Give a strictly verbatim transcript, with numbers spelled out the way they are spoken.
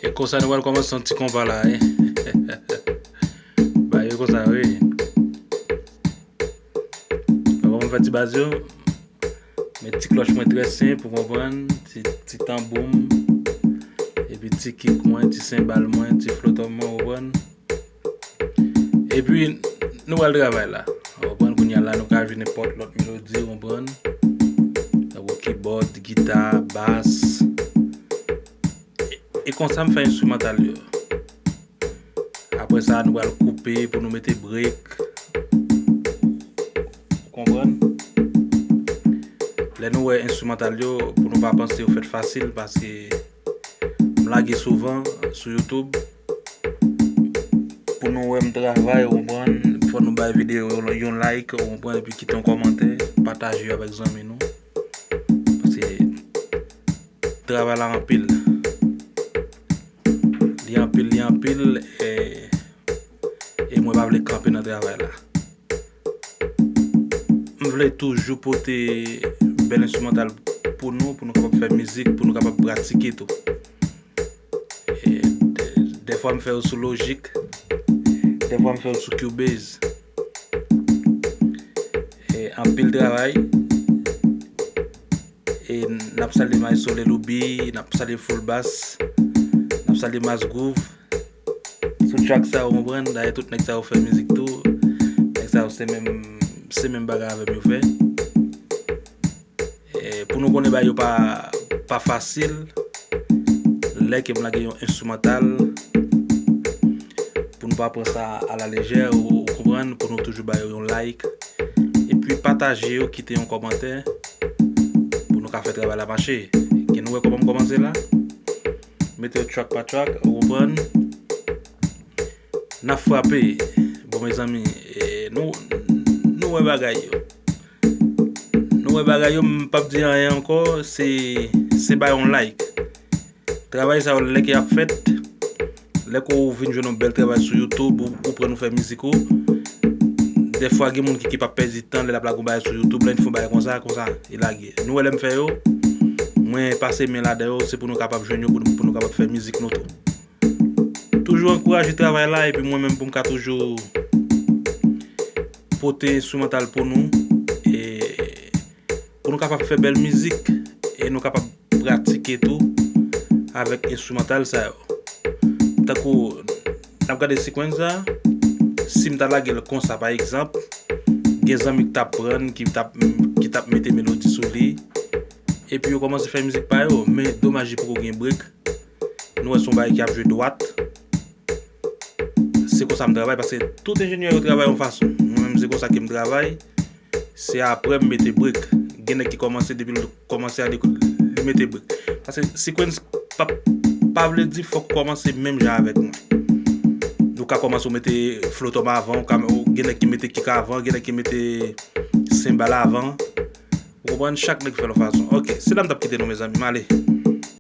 E konsa nou pral kòmanse yon ti konpa la, wi. Bagay yo konsa, wi. Mwen kòman fè ti baz yo. Men ti klòch mwen trè senp, ou konprann, ti, ti tanbou m, epi ti kik mwen, ti senbal mwen, ti flotòm mwen, ou konprann. Epi, nou pral travay la. Ou konprann, kounye a la, nou ka jwe nenpòt lòt melodi, ou konprann. Tankou kibòd, gita, bas. E, e konsa m fè enstrimantal yo. Apre sa, nou pral koupe pou nou mete brek. Ou konprann? Lè nou wè enstrimantal yo, pou nou pa panse yo fèt fasil, paske m lage souvan sou YouTube. Pou nou wè m travay, ou konprann, fò nou bay videyo yo yon like, ou konprann, epi kite yon kòmantè, pataje yo avèk zanmi nou. Paske travay la anpil. Li anpil, li anpil, e, e mwen pa vle kanpe nan travay la. M vle toujou pote bèl enstrimantal pou nou, pou nou kapab fè mizik, pou nou kapab pratike tou. E, dè, dèfwa m fè yo sou Logic, dèfwa m fè yo sou Cubase. E, anpil travay. E, n ap salye Maestro Leloubi, n ap salye Full Bass, n ap salye Mass Groove. Sou track sa yo, ou konprann, dayè tout nèg sa yo fè mizik tou. Nèg sa yo se menm, se menm bagay avè m yo fè. E, pou nou konnen bagay yo pa, pa fasil, lè ke m lage yon enstrimantal, pou nou pa pran sa a la lejè, ou, ou konprann, pou nou toujou ba yo yon like. Epi pataje yo, kite yon kòmantè, pou nou ka fè travay la mache. Ke nou wè kòman m kòmanse la. Mete yo track pa track, ou konprann. N ap frape. Bon, mezanmi, e, nou, nou wè bagay yo. Nou wè bagay yo, m p ap di anyen ankò, se, se bay yon like. Travay sa yo, lè ke y ap fèt, lè ke w vin jwenn yon bèl travay sou YouTube, ou, ou pran nou fè mizik ou, dèfwa gen moun ki, ki p ap pèdi tan lè l ap lage yon bagay sou YouTube, lè l fin fè yon bagay konsa, konsa, e lage. Nou wè lè m fè yo, mwen pase men ladan yo, se pou nou kapab jwenn yo, pou nou, pou nou kapab fè mizik nou tou. Toujou ankouraje travay la, epi mwen menm pou m ka toujou pote enstrimantal pou nou, e pou nou kapab fè bèl mizik, e nou kapab pratike tou avèk enstrimantal sa yo. Tankou, n ap gade sequence la, si m ta lage l konsa, pa egzanp, gen zanmi ki t ap pran, ki t ap, ki t ap mete melodi sou li, epi yo kòmanse fè mizik pa yo, men domaj li poko gen break. Nou wè se yon bagay ki ap jwe dwat. Se konsa m travay, paske tout enjenyè yo travay yon fason. Mwen menm, se konsa ke m travay. Se apre m mete brek. Gen nèg ki kòmanse depi l kòmanse a dekout, li mete brek. Paske sequence pa, pa vle di fòk ou kòmanse menm jan avèk mwen. Nou ka kòmanse ou mete flow tom avan, ou ka, ou, gen nèg ki mete kick avan, gen nèg ki mete senbal avan. Ou konprann? Chak nèg fè l yon fason. Ok, se la m t ap kite nou, mezanmi. M ale.